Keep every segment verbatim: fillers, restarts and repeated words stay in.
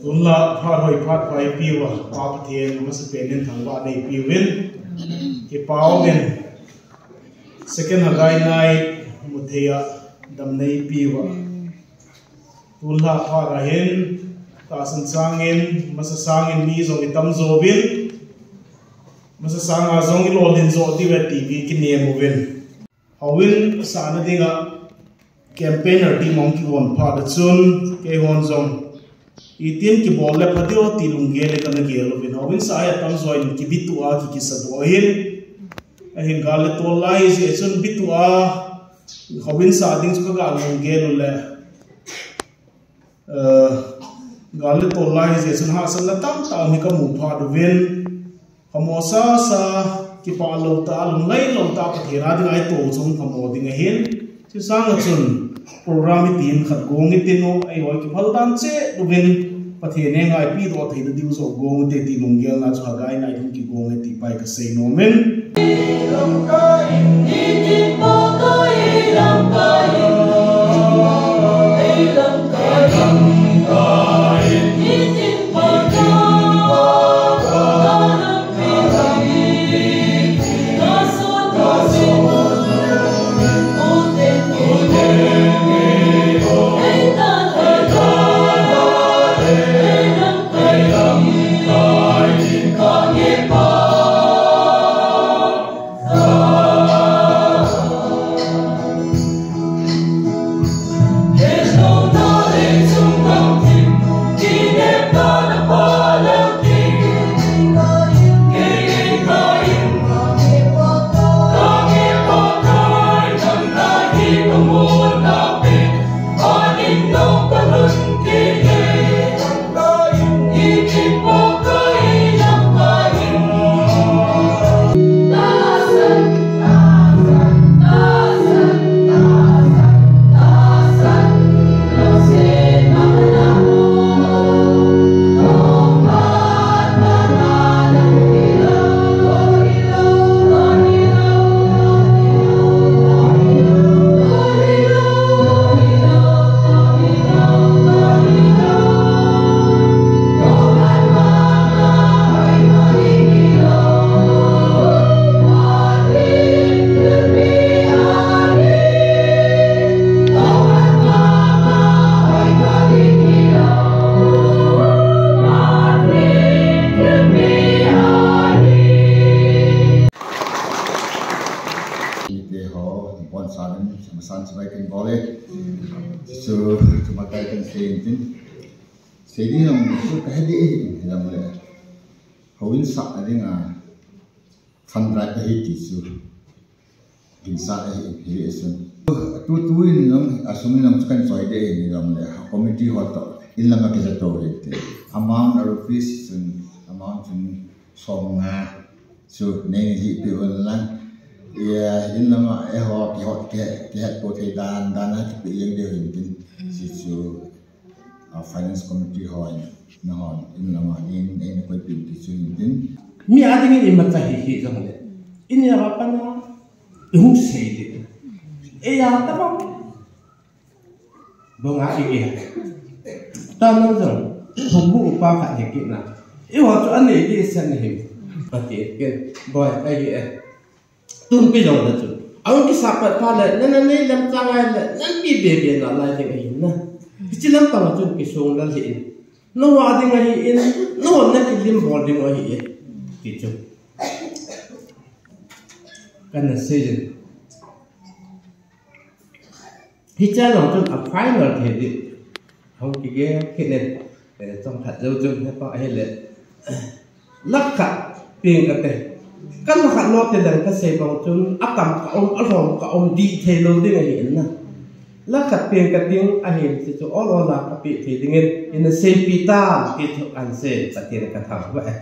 Tunlâk phat hoi phat pha ei piu a, Pa Pathian a masapen in thangvahna ei piu in, kipak in, second Haggai night mu thei ah damna ei piu a. Tunlâk phat a hin, tahsan sâng in, masa sâng in mi zong i tam zaw in, masa sâng a zong i lawlin zaw diu e ti i kinem uvin. Houin sahna ding ah campaigner team hung kigawn phat ah chun, keihaw'n zong i tin kibawl le pha diu ti lunggel le ka na gel uvin, houin sah hi a tam zaw in kibitua ki, kisatua hin, ahin gâl le tawl lai zia chun bitua, houin sah ding chu ka gâl lunggel u leh, gâl le tawl lai zia chun hahsatna tamtak hi ka mu phat uvin, phamawsa sa, kipaklo ta, lungngailo ta, Pathian â ding a i to chu phamawsa ding ahi'n. Zia sâng ah chun program i tin khat guang i tin u, ei haw kiphal dan chiat uvin, Pathian eng a i pidaw theina diu zaw guang u te ti lunggel na chu Haggai night in kiguang e ti pai ka sei nuam in. Mite haw, bon sa in, masan chibai kan bawl e. Chu, chu makai kan sei intin. Sei ding lam chu ka he di e, lam le. Houin sahna ding a, fund drive ahi ti chu. Ginsat ahi, hi le sun. Tu, tu in lam, a sum in lam chu kan choi de e, ni lam le. Committee haw tawh, in lam a kiza to hi te. Amount a rupees chun, amount chun sawmnga. Chu nei ni ji pi un lang. Ia, in lam a, e haw, ki haw, ki, ki het ko thei dan, dan a ki pi yang de hin tin. Si chu, a finance committee haw in, na haw, in lam a, in, in koi pi ti chu hin tin. Mi a ding in i mat a hi hi jong le. In ia va pan a, i hung sei di. E ia ta bang. Bang a i ki. Ta nang jong, thongbu upa khat hi ki na. I haw chu a nei di san hi. Pati, ke, boi, ai e. Tun pi jong le chu. A hung kisa pat pha le, na, na nei lam chang ai le, na pi be be na lai ding ahi na. Hichi lam pang a chun kisung lal hi in. Na haw ding ahi in, na haw na kilim bawl ding ahi e. Ti chu. Kan na sei in. Hicha lo chun a final thei di. Hung kigel kit in, eh, chawm khat zo chun he pa ahile, lakh khat piang ka te. Ka lakh khat lo te dan ka sei bang chun a tam ka um, a lawm ka um di thei lo ding ahi in na. Lakh khat piang ka ding ahi in si chu awl awl a ka pi thei dingin, in a seipi ta, ti thu an se, Pathian ka thangvah e.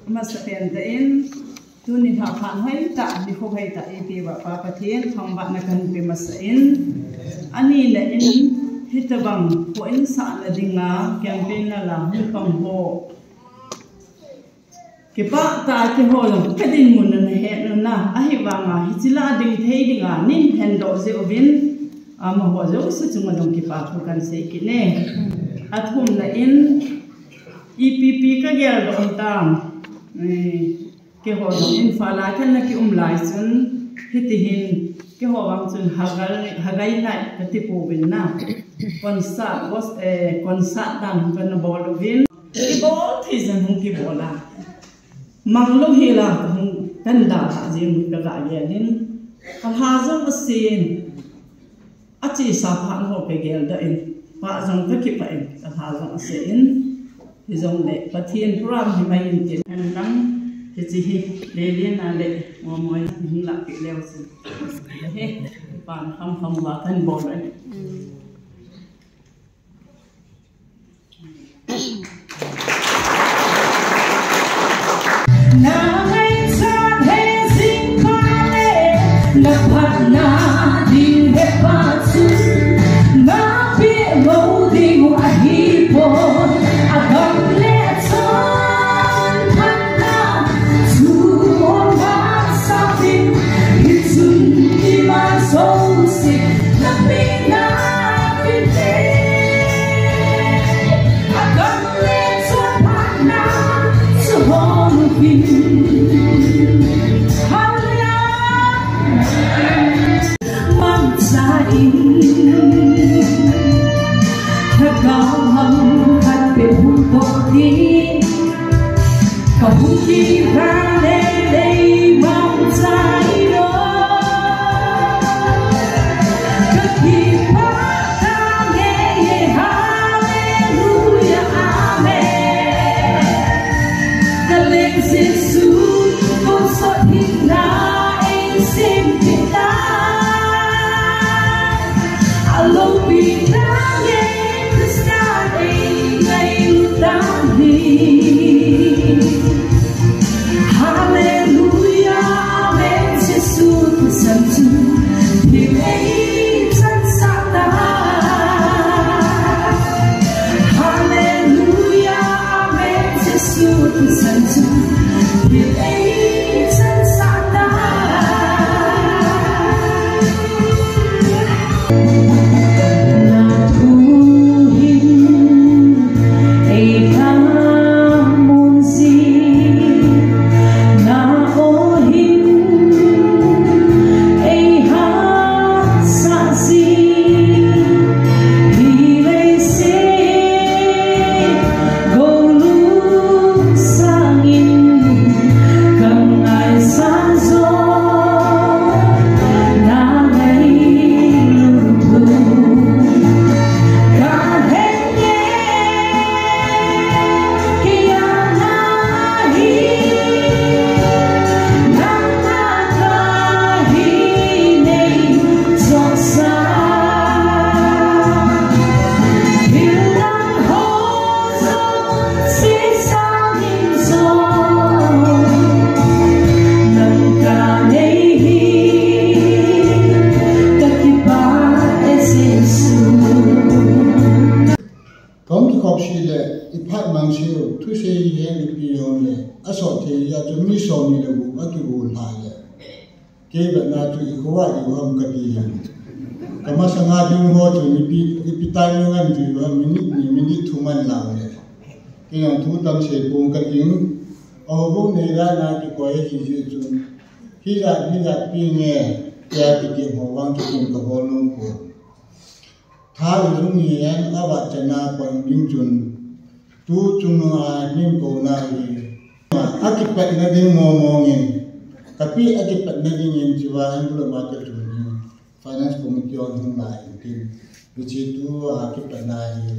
Masa pen ta in, tuni thaphan hoi ta, ni kho hoi ta, i ti va pa Pathian, thangvahna kan pe masa in, ani le in, hitabang, ko in sa na ding a, campaign na la, mi pang ho. Kipâk ta, keihaw zong ka dinmun na na het un a, ahi vang a hichi la ding thei ding a nin hendo zeu vin, amahaw zosia chung a zong kipâk thu kan sei kit e. A thumna in, ipi ipi ka gel dok tam, keihaw zong Imphal a khan na ki um lai chun, hiti hin, keihaw vang chun hagai nai ka ti puau in a, concert, concert dang ka na bawl uvin, kibawl thei zan hung kibawl a. Manglo hi la ka hung kan da kha zing ka ga gel in, ka ha zong a sen, a chi sa pha haw ka gel da in, pa zong ka kipah in, ka ha zong a sen in, hi zong le Pathian program hi mai in tin hen lang, hichi hi le lian a le, maw maw in hung lak pi leu sin. Hi, pan kham kham va kan bawl a. Na ngaichat he zing pha le, na phatna ding he pha chu, na piak lo ding uh ahi puai, a gam le a chan phatna chu hon haksa in, hi chun i ma zosia na piakna pite. A gam le a chan phatna chu hon u vin. Hallelujah. Mangcha in, ka gam ham khat pe hung ko ti. Ka hung ti ra le le mangcha in o. Ka kipak ta ngei e, hallelujah, amen. Ka leng Jesu, ko sot hinna ei sim ti ta. A lopi ta ngei Khrista ei ngailut ta hi. Hallelujah, amen, Jesu thisan chu thil ei chansah ta. Hallelujah, amen, Jesu thisan chu thil ei chansah ta. Na thu hin ei thamuan zi, na aw hin ei haksa zi, hi lei si go lu sâng in ka ngaisan zaw, na ngailut thu ka he nge, kei a na hi, nang a ka hi nei zawsa. Thil dang haw zosia sâng in zaw, nang ka nei hi, ka kipak e Jesu. Ka hung kikhop sek leh i phat mang sek u, thusei hi heng i pi hawm leh a sawt thei a chu mi sawmni leh guk a kigual lai leh. Kei vetna chu i khua i u ham ka ti hi. Ka masang a ding haw chu i pi, i pi tai ngan chu i u ham, minute ni, minute thum an lau leh. Kei nang thu tam sei pua'ng ka ting, a houbung nei dan a kikoi hi zia chun, hi zat, hi zat pi nge, tia kiti haw vang chu kin ka hawl nuam pua. Tha i zung hi hen a va chana pang ding chun, tu chung a nin kona hi. A kipatna ding mawngmawng in, ka pi a kipatna dingin chiva envelope a ka chun hi, finance committee on hung lai in tin, hichi tu a kipatna hi.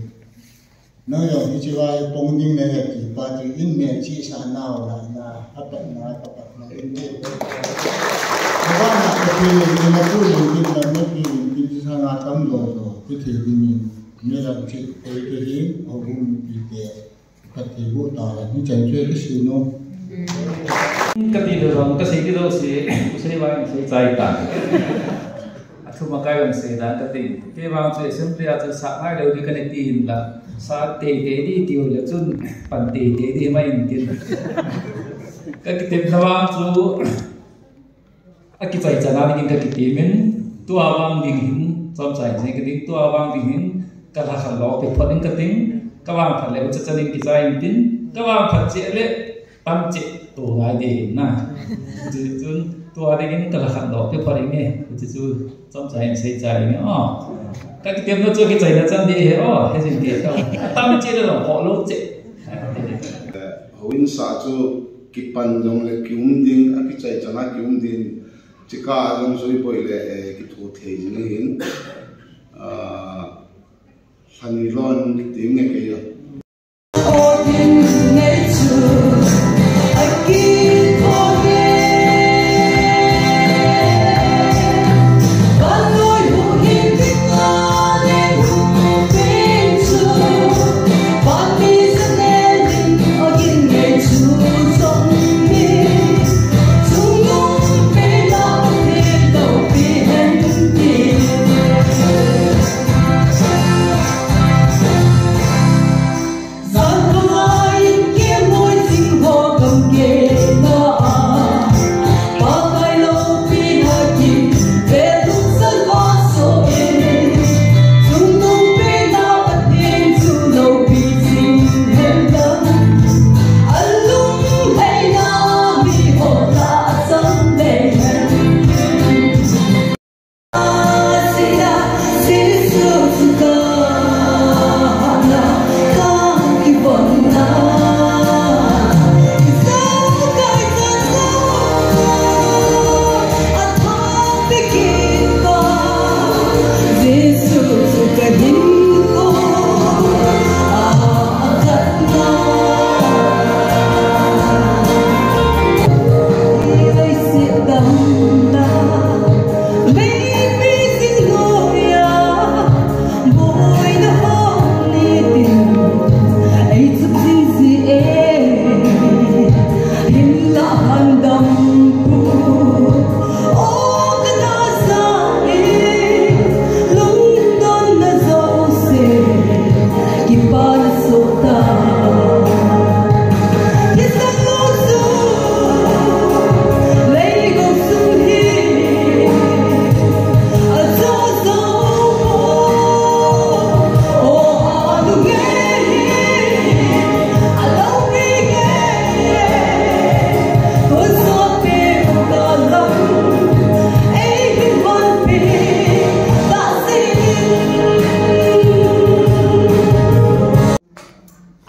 Nang zong hichi vai pong ding na he ti pa ti in, ne chi sa nau la na, a patna, ka patna in ti. Ka ba na ka pi ni na tu ni tin, na pi ni tin chi sa na tam lo lo, ti thei ding in, mi lam chi ei ke hi, a hung mi pi te. Ka ti bu ta la, ni chan chu ka si no. Ka ti lo zong, ka sei ti lo si, u sei vai, sei chai ta. A thum a kai lam sei dan ka ti. Kei vang chu assembly a chu sa ngai lo di ka ne ti in la. Sa tei tei di ti u le chun, pan tei tei di mai in tin. Ka kitepna vang chu a kichai chan a dingin ka kitiam in, tua vang ding hin, chawmchai zing ka ding, tua vang ding hin ka la khat lawk ti phot ding ka ting, ka vang phat leh u cha chan in kichai intin, ka vang phat chiah leh tam chiah tu ngai ding hin na. Chu chun tua dingin ka la khat lawk ti phot ding e, chu chu chawmchai in sei chai ding e. Ka kitepna chu kichaina chan di he aw, he zing ti ka. A tam chiah leh lo khaw lo chiah. Houin sa chu kipan zong leh kium ding, a kichai chan a kium ding, chika zong zui boi leh, eh, kithu thei zing ahin, ah, thani lon ti nge kei a.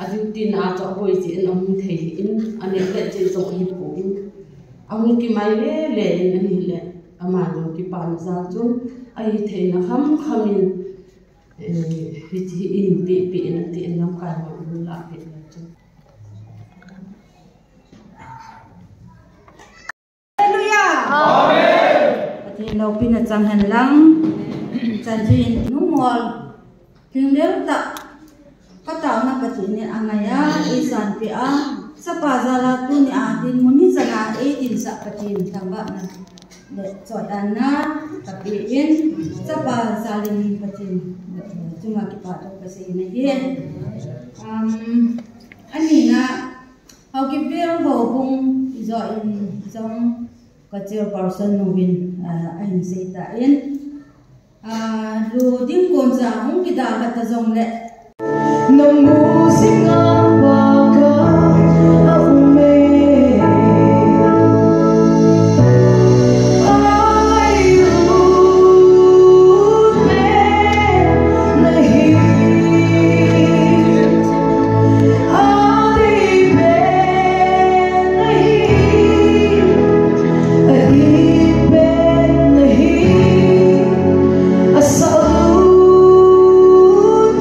A ding tin a chawk boi chi in a hung thei hi in, a nêk let chi chawk hi pu in, a hung kimai le le in ahileh, ama lo kipâkna jal chun, a hi theina kham kham in, eh, hi, hi in pi, pi in a ti in lam kai ma in la pi in chu. Hallelujah. Amen. Pathian lopina chang hen lang. Chanchin nu mawl. Thinglel tak. Ka tâkna Pathian in a ngai a, ei sanpi a. Chapa jal a tuni a ding mun hi chan a ei tinsak Pathian thangvâkna le chawtanna ka pia in, chapa jal in Pathian chung a kipâk thu ka sei na hi. Um, a nina, Haokip Bial Houbung i zaw in zong ka chairperson nu in, ah, a hin sei ta in, ah, lu ding kuan cha hung kida ka ta zong leh, na mu sing a pa ka a um e. Ai u pen na hi, a di pen na hi, a di pen na hi, a sa u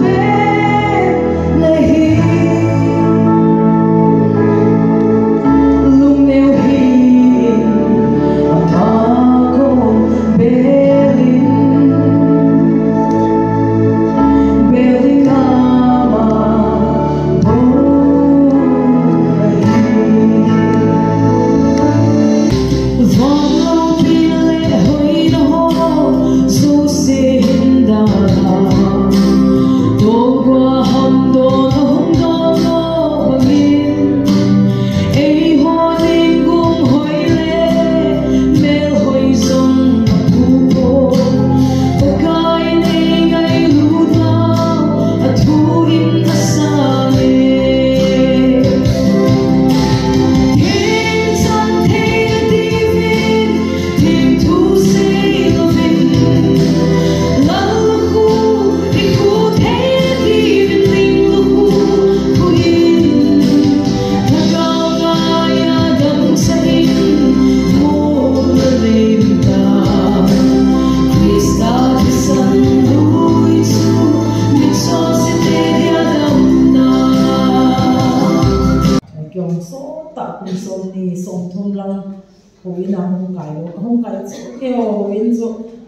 pen na hi. Na hung kai lo, ka hung kai chu kei ho in chu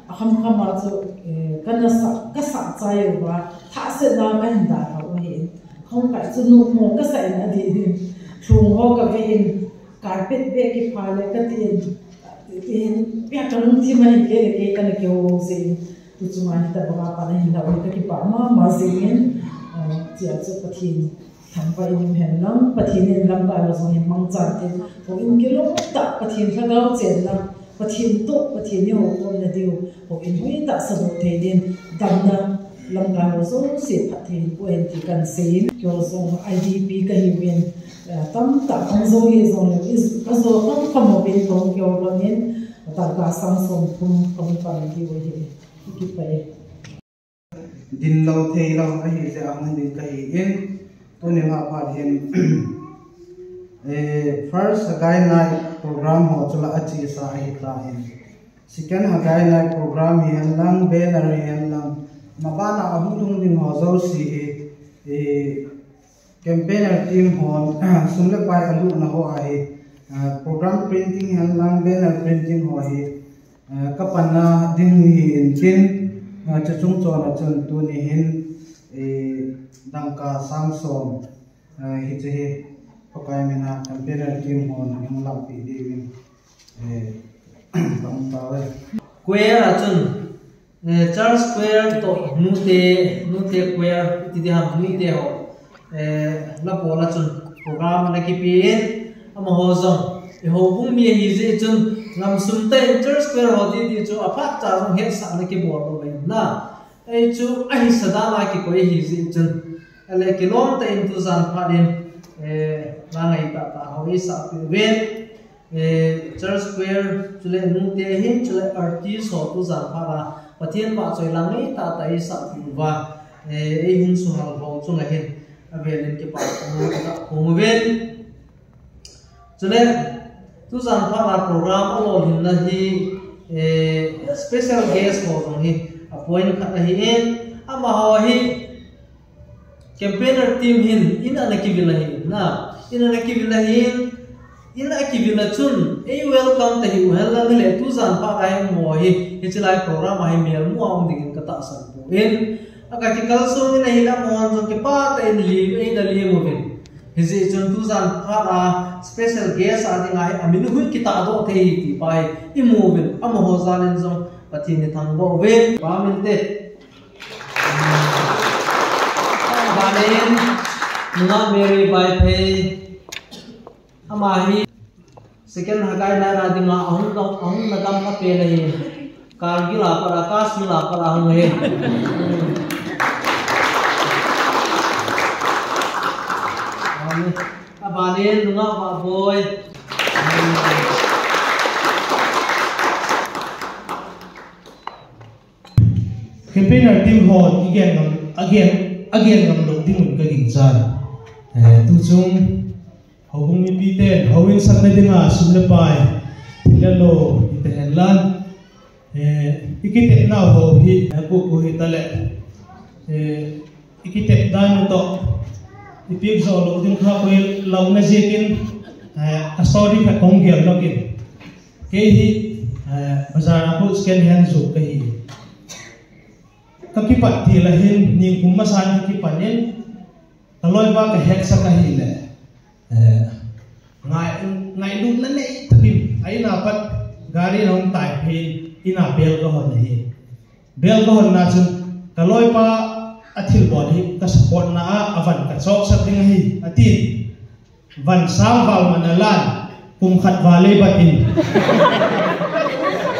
a kham kham a chu, eh, ka na sa, ka sa chai u va, thasepna ka hin da kha u ahi. Ka hung kai chu nu mo ka sa in a di din. Thung ho ka ve in, carpet bek kipha le ka ti in, in pia ka lungthim ahi kei le kei ka na keu ho se in. Tu chunga hi ta bang a pan a hin la u ka kipak ma ma zing in, eh, chia chu Pathian thangvâk in um hen lang, Pathian in lamkai ho zong hin mangchan tin, houin kilawm tak Pathian thagau chenna, Pathian tawh, Pathian i hokhawmna diu, houin hoi tak sa lo thei din, damna lamkai ho zosia phat thei in pua hen ti kan sei in, kei ho zong I D P ka hi uvin, eh, tam tak hong zo hi zong le, i, ka zo tam ka mo pen tawh kei ho bang in, dangka sang sawm thum ka hung pan diu ahi, i kipai. Din lo thei lo ahi zia a hung ding ka hi in, tuni la phat hin, eh, first Haggai night program ho chu la a chia sa ahi ta in. Second Haggai night program hi hen lang, banner hi hen lang, maban a a hung tung ding ho zosia hi, eh, campaigner team hon, sum le pai a lutna ho ahi, ah, program printing hen lang, banner printing ho hi, ah, ka panna ding hi in tin, ah, chu chung chawn a chun tuni hin, eh, dangka sang sawm, ah, hi chu hi, Pakai min a campaigner team hon a hung lakpi ding in, eh, ka um tau e. Choir a chun, eh, church choir tawh nute, nute choir ti di ham, nute ho, eh, la pawl a chun program la kipi in, amahaw zong i houbung mi ahi zia chun ngam sum ta in church choir ho ti ti chu a phat cha zong hetsakna kibawl lo ahi na. Ei chu a hisa dan a kikoi ahi zia chun, a le kilawm ta in tuzan phat in, eh, la ngai ta ta ho i sakpi ven. Eh, church choir, chule nute hin, chule artist ho tuzan phat a Pathian vahchoi la ngai ta ta i sakpi u va, eh, ei hung suhal ho chung a hin a vêl in kipak ka mu ka tak ka mu ven. Chule tuzan phat a program a lawlhinna hi, eh, special guest ho zong hi appoint khat ahi in, amahaw hi campaigner team hin in ana kivil ahi na, in ana kivil ahi in, in a kivil a chun ei welcome ta hi u hen lang hile tuzan phat a hi amahaw hi hichi lai program a hi mêl mu a um dingin ka tahsan puau in, a ka kikalsuan in ahile amahaw zong kipak ta in lim ei na lim uvin. Hizia chun tuzan phat a special guest a ding a hi a min hun kitahdoh thei hi ti pa hi i mu uvin, amahaw zan in zong Pathian i thangvâk uvin, pa min te. Ban in, nungak Mary Vaiphei, ama hi second Haggai night a ding a a hung, a hung na gam a pen ahi. Kargil a pat a, Kashmir a pat a hung ahi. A ban in, nungak Vahbawi. Campaigner team hon i gen ngam, a gen, a gen ngam lo ding un ka gingcha. Eh, tu chung houbung mipite'n houin sakna ding a sum le pai, thil le lo i pe hen lan. Eh, i kitepnau ho hi, eh, ku ku hi ta leh, eh, i kitep dan u tawh i piak zo lo ding kha koi lo na ziakin, eh, a story khat kong gel lawk in. Kei hi, eh, bazar a khu second hand zu ka hi. Ka kipat ti la hin, ningkum masa in ka kipan in, ka lawipa ka hetsak ahileh, eh, ngai, ngailutna nei takin, a in a pat gari in a hung tai phei in, in a bel ka hon ahi. Bel ka honna chun, ka lawipa a thilbawl hi ka supportna a, a van ka chawksak ding ahi, a ti. Van sâng val man a lan, kum khat val ei bat in.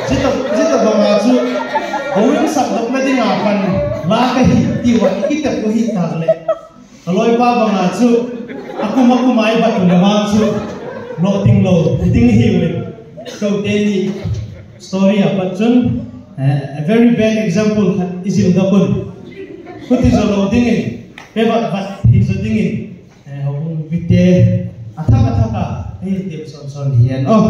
Zia ta, zia ta bang a chu, houin sakdokna ding a pan la ka hi ti ua i kitep u hi tak leh, ka lawipa bang a chu, a kum a kum a ei bat u leh vang chu, lawting lo ding hi ui. Kote ni story a pat chun, eh, a very bad example khat i zil dok un. Khuti zo lo dingin, pe vat vat hi zo dingin, eh, houbung mipite a thak a thak a, ei ti sawn sawn hi en aw.